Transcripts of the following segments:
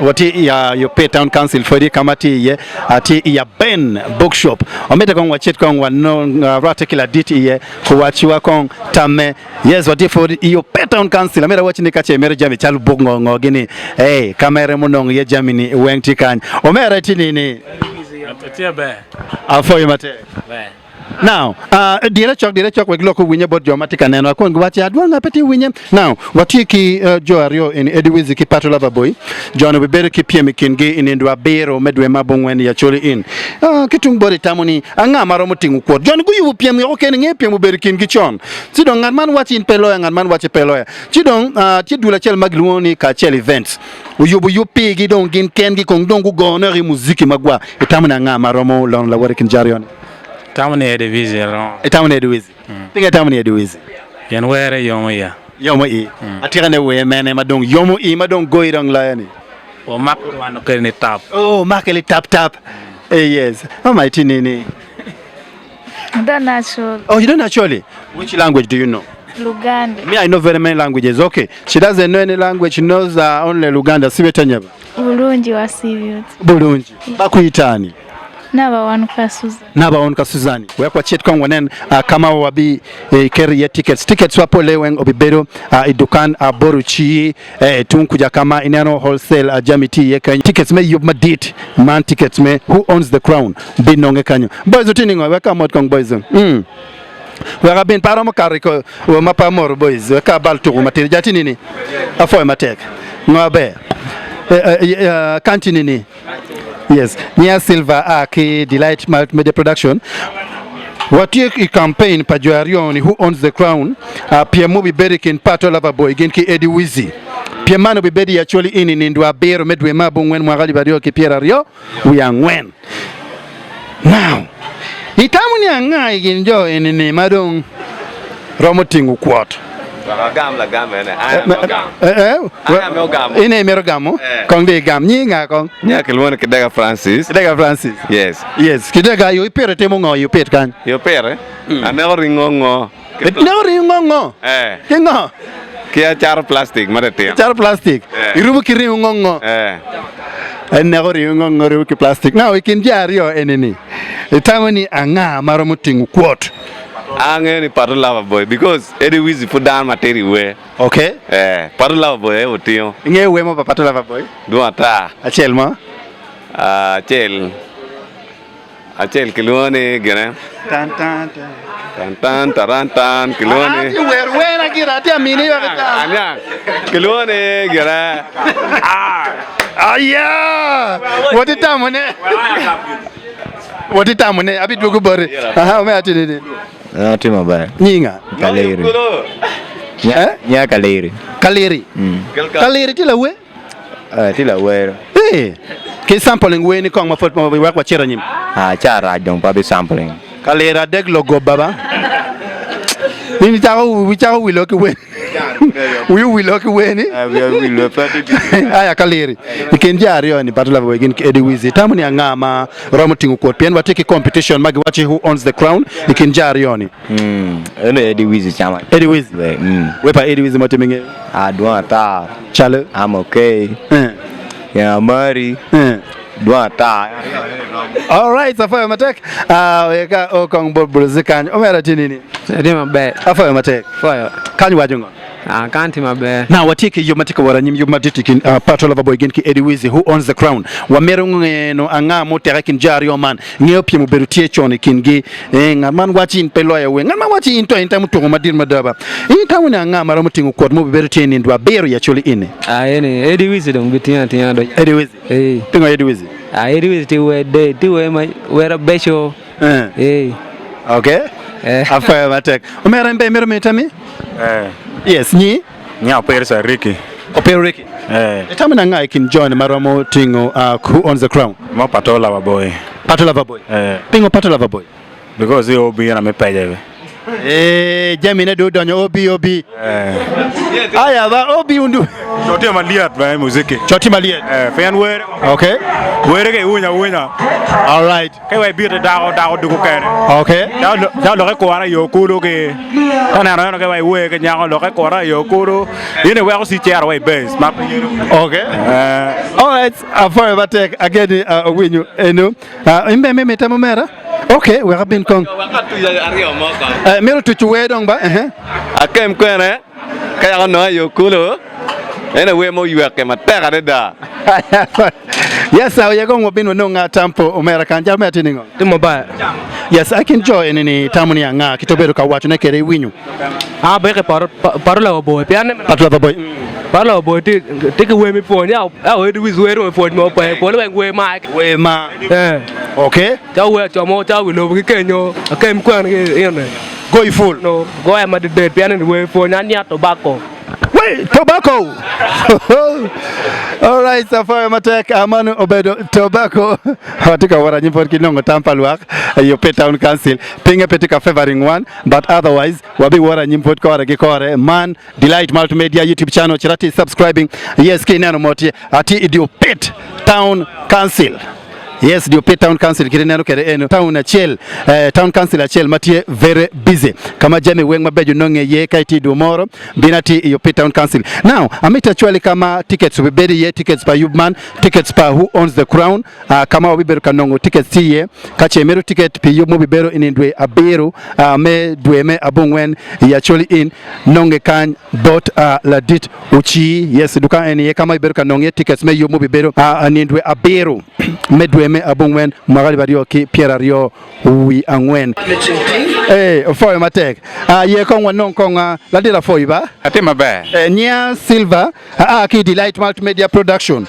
Watye i uh, Yope Town Council pwodi ka ma tye iye uh, tye i Aben Bookshop. Omedde kong wacit kong wanong uh, rwatte ki ladit iye kuwacciwa kong tamme. Yes, watye pwod i Yope Town Council. Amito awacci ni ka ce imito jami calo buk ngo ngo gini, hey, ka mere munongo iye jami ni weng tye kany. Omera itye ni ni? Atye ber. Apwoyo matek. Ber. Now, uh, dire cok, dire cok wek lok owinye bot jo ma tye ka neno. Akon giwaci adwonga pe tye winye. Now, watye ki uh, jo aryo eni, Eddie Wizzy ki Pato Lover Boy. Jo ni obibedo ki pyem i kingi i nindo abiro me dwe ma abongwen i Acholi Inn. Uh, ki tung bot itamo ni anga ma romo tingo kwot? Jo ni guyubo pyem woko kene, nge pyem obedo i kingi con. Ci dong ngat man waci in pe loya, ngat man waci pe loya. Ci dong uh, tye dul acel ma gilwongo ni Kacel Events. Oyubo yub pigi dong gin kengi kong dong gugone ki muziki magwa. Itamo ni anga ma romo lono lawote i kin jo aryo ni? Itamo ni Eddie Wizzy romo. Itamo ni Eddie Wizzy. Pingo itamo ni Eddie Wizzy? Pien were yomo iya. Yomo ii. Atika ne wer mene ma dong yomo ii ma dong goyi dong loyo ni? Omak wano kede ni tap. Oh, omake li tap tap. Eh, yes. Mama iti ni ni. I don't know Acholi. Oh, you don't know Acholi? Which language do you know? Luganda. Me, I know very many languages. Okay. She doesn't know any language. She knows uh, only Luganda. Sibeta nyaba. Bulungi wasiibye oti. Bulungi. Bakuyita ani? Nabawanuka Susan. Nabawanuka Susan. Wek wacit kong wanen uh, ka ma wabi eh, keto iye tickets. Tickets wa pole weng obibedo uh, i dukan uh, Boruci eh, tung kuja ka ma ineno wholesale uh, jami tye iye kenyo. Tickets me yub madit man tickets me Who Owns the Crown binonge kanyo. Boys wutye ningo? Wek amot kong boys. Mm. Wek abin pe aromo kato i ko ma pe amoto boys. Wek abal tuku matidi. Ja tye nini? Apwoyo matek. Ngo aber? Eh, eh, eh, kan tye nini? Yes, Nia Silva a ki Delight Multimedia Production. Watye i campaign pa jo aryo ni Who Owns the Crown uh, pyem obibedo i kin Pato Loverboy gin ki Eddie Wizzy. Pyem man obibedo i Acholi Inn i nindo abiro me dwe me abongwen mwaka alip aryo ki pyeraryo wiye angwen. Now, itamo ni anga i kin jo eni-ni ma dong romo tingo kwot? Wek agam lagam ene, an aye ogamo. Eh, eh, An aye ogamo. In aye imito gamo? Eh. Kong dong igam. Nyingi nga kong? Nya kilwongo ni Kidega Francis. Kidega Francis. Yes. Yes. Kidega, yo ipito itimo ngo i opit kany? I opit, aneko ringo ngo. Ineko ringo ngo? Eh. Ki ngo? Ki acato plastic ma titino. Acato plastic. Eh. Irubo ki ringo ngo ngo? Eh. Eneko ringo ngo ngo ribo ki plastic. Now i kin jo aryo eni-ni, itamo ni anga ma romo tingo kwot? Angeyo ni Pato Lover Boy because Eddie Wizzy pud dano matidi i wer. Okay. Eh, Pato Lover Boy aye otingo. Ingeyo wer mo pa Pato Lover Boy? Dwong ata. Acel mo? Ah, acel. Acel kilwongo ni gine. Tan tan tan. Tan tan taran tan kilwongo ni. Atye wero wer agira atye amini wek itam. Aniang. Kilwongo ni gine. Ah. Aya! Wot itamo ne. Wot itamo ne abidwogo boti. Aha, omeya tye nini? An atye maber. Nyinga? Kaliri. Eh? Nya Kaliri. Kaliri. Kaliri tye lawer? Eh, tye lawer. Eh, ki sampling wer ni kong ma pwod wek wacit anyim. Ah, ca rac dong pe abi sampling. Kaliri adek logo baba. In icako icako wilo ki wer. Wi owilo ki wer ni. Eh, wiya owilo pe abi Aya Kaliri, i kin jo aryo ni Battle Lover gin ki Eddie Wizzy, itamo ni anga ma romo tingo kwot? Pien watye ki competition ma giwaco who owns the crown i kin jo aryo ni. Mm, eno Eddie Wizzy cama. Eddie Wizzy. We, mm. Wer pa Eddie Wizzy mo tye me ngeyo. Ah, dwong ata. Calo? I'm okay. Eh. Yeah, amari. Eh. Dwong ata. All right, afoyo matek. Ah, weka okong bot Bruce kany. Omera tye nini? Atye maber. Afoyo matek. Foyo. Kany waco ngo? Ah, kan tye maber. Now watye ki yub ma tye ka wot anyim, yub madit i kin uh, Pato Lover Boy gin ki Eddie Wizzy who owns the crown. Wamito ngeno anga muteke i kin jo aryo man. Ngeyo pyem obedo tye con i kingi. Eh, ngat man waci in pe iloyo wer. Ngat man waci in to in temo tuko madit mada ba. In itamo ni anga ma romo tingo kwot mo bibedo tye i nindwa abiro i Acholi ini? Ah, eni Eddie Wizzy dong bitingo atinga doco. Eddie Wizzy? Eh. Pingo Eddie Wizzy? Ah, Eddie Wizzy tye wer de, tye wer ma wer abeco. Eh. Eh. Okay. Eh. Apwoyo matek. Omera in be imito miyo tammi? Eh. Yes, nyi? Nya Opiro Sariki. Opiro Ricky. Eh. Itamo ni anga i kin joni ma romo tingo uh, Who Owns the Crown? Mo Pato Lover Boy. Pato Lover Boy. Eh. Pingo Pato Lover Boy? Because i obino me pece. Eh, jamine do donyo obi obi. Aya ba obi undu. Co tye malyet ba muziki. Co tye malyet. Eh, pien wer. Okay. Were ke iwinyo awinya. All right. Ke wa ibite dako dako dugu kene. Okay. Dako loke kura yo kulu ki. Ka neno eno ke wa iwer ke nyako loke kura yo kulu. In iweko si cero wa i base. Ma pe yelo. Okay. Eh. All right. Afoyo matek ageni winyo eno. In bene mi temo mera? Okay, wek abin kong. Eh, mito tucu wer dong ba? Eh. Akem kwene ka yako nongo ayo kulu en aye wer ma oyweke matek adada. Yes, oye kong wabin wanong tampo omera kan jal me atini ngo. Timo ba. Yes, I can join ini tamo ni anga kitobedo ka wacho ne kere iwinyo. Ah, beke paro paro la boy. Pian Pato la boy. Paro la boy ti ti ki wer mi pwony ya ya we di wer mi pwony mo pe pwony weng wer ma. Wer ma. Eh. Okay. Cha wer cho mo cha wi lobo ki kenyo akem kwen ki ine. Go full. No, go em madit pian ni wer pwony ania tobacco. Wait, tobacco. All right, safari matek amano obedo tobacco. Watye ka wot anyim pwod ki nongo tam pa lwak i Ope Town Council. Pinge pe tye ka favoring one, but otherwise wabiwot anyim pwod kore ki kore. Man Delight Multimedia YouTube channel cit atye subscribing. Yes, ki ineno mot atye i dye Opet Town Council. Yes, dye Opet Town Council kit ineno kwede eno town acel, town council acel ma tye very busy ka ma jami weng mabeco nonge iye ka itye i dwe moro bino atir i Opet Town Council. Now, amito acwali ka ma tickets obibedo iye, tickets pa yub man, tickets pa Who Owns the Crown, ka ma wabibedo ka nongo tickets tye iye. Ka ce imito ticket pi yub mubibedo i nino dwe abiro me dwe me abongwen i Acholi Inn, nonge kany bot ladit Ocii. Yes, dukan eni aye ka ma ibedo ka nongo iye tickets me yub mubibedo nino dwe abiro me dwe me abongwen mwaka 2024. Ee, opwoyo matek. Ye kong wanong kong ladit apwoyi ba. Atye maber. Nya Silver aa ki i Delight Multimedia Production.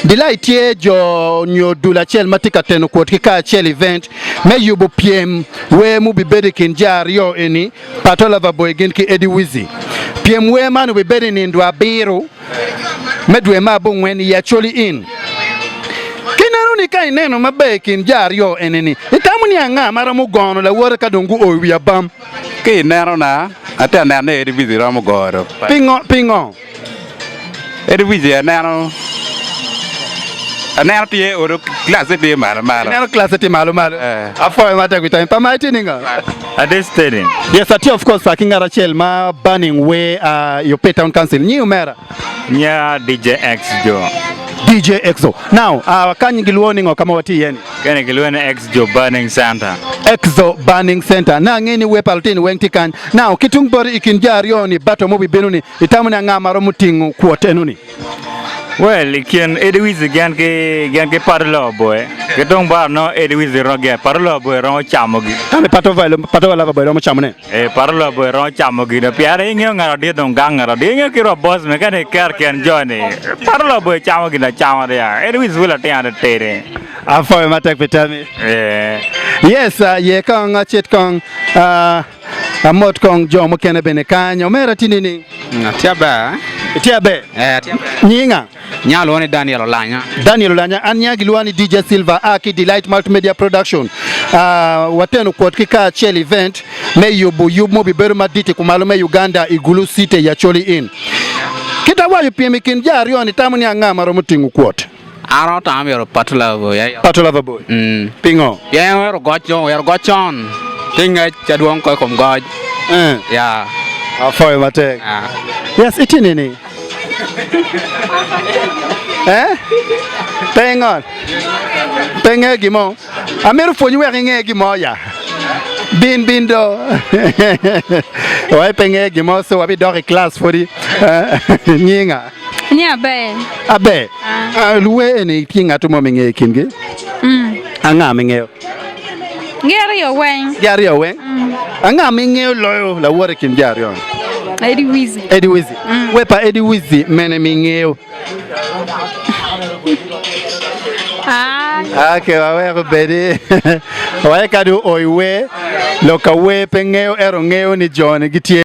Delight tye jo nyo dul acel ma tye ka teno kwot ki kacel event me yubo pyem wer mubibedo i kin jo aryo eni, Pato Lover Boy gin ki Eddie Wizzy. Pyem wer man obibedo i nindo abiro me dwe me abongwen i Acholi Inn. Ki neno ni ka ineno maber i kin jo aryo eni-ni, itamo ni anga ma romo gono lawote ka dong guo i wi abam? Ki i nenona, atye ka neno ni Eddie Wizzy romo goro. Pingo? Pingo? Eddie Wizzy aneno, aneno tye olo classe tye malo malo. Ineno classe tye malo malo. Eh. Apwoyo matek wi tami. Pa ma itye ningo? Atye steady. Yes, atye of course ki ngat acel ma burning wer i Ope Town Council. Nyi omera? Nya DJ X-Jo. DJ Exo. Now, kany gilwongo ningo ka ma watye iye ni? Kene gilwongo ni Exo Burning Center. Exo Burning Center. Na ange ni wer pa lutino weng tye kany. Now, ki tung boti i kin jo aryo ni battle ma obibino ni, itamo ni anga ma romo tingo kwot eno ni? Well, i kin Eddie Wizzy gin ki gin ki Pato Lover Boy, ki tung bot nongo Eddie Wizzy romo gin Pato Lover Boy romo camogi. Tamo ni Pato Pato Lover Boy romo camone? Ee, Pato Lover Boy romo camo gine pien ingeyo ngat adit dong gang ngat adit ingeyo kit wa boss me kene iketo kin jo ni Pato Lover Boy camo gin acama ya Eddie Wizzy pud latin atitidi. Apwoyo matek pi tammi. Ee. Yes, ye kong acit kong amot kong jo mukene bene kany. Omera tye nining? Atye aber. Itye aber? Ee, atye aber. Nyinga? Nya alwongo ni Daniel Olanya. Daniel Olanya, an nya gilwonga ni DJ Silver a ki Delight Multimedia Production. Wateno kwot ki kacel event me yubo yub ma obibedo madit i kumalo me Uganda i Gulu City i Acholi Inn. Kit awaco pyem i kin jo aryo ni tamo ni anga ma romo tingo kwot? An romo tamo myero Pato Lover Boy aye. Pato Lover Boy? Pingo? Pien wero goc dong, wero goc con. Tye ngec adwong ko i kom goc. Ya. Apwoyo matek. Yes, itye nini? Eh? Pe ingo? Pe ingeyo gin mo? Amito pwonyi wek inge gin mo ya. Bin bin do. Wai pe ingeyo gin mo so wabidok i class pwodi. Nyinga? Nyinga Aber. Aber. Ah. Luwe eni tye ngat mo mingeyo i kingi? Anga mingeyo? Gin aryo weng. Gin aryo weng? Anga mingeyo loyo lawote i kin jo aryo ni? Eddie Wizzy. Eddie Wizzy. Wer pa Eddie Wizzy mene mingeyo? Ah. Okay, waweko bedi. Waye kadi oi wer, lok ka wer pe ngeyo ento ngeyo ni jo ni gitye.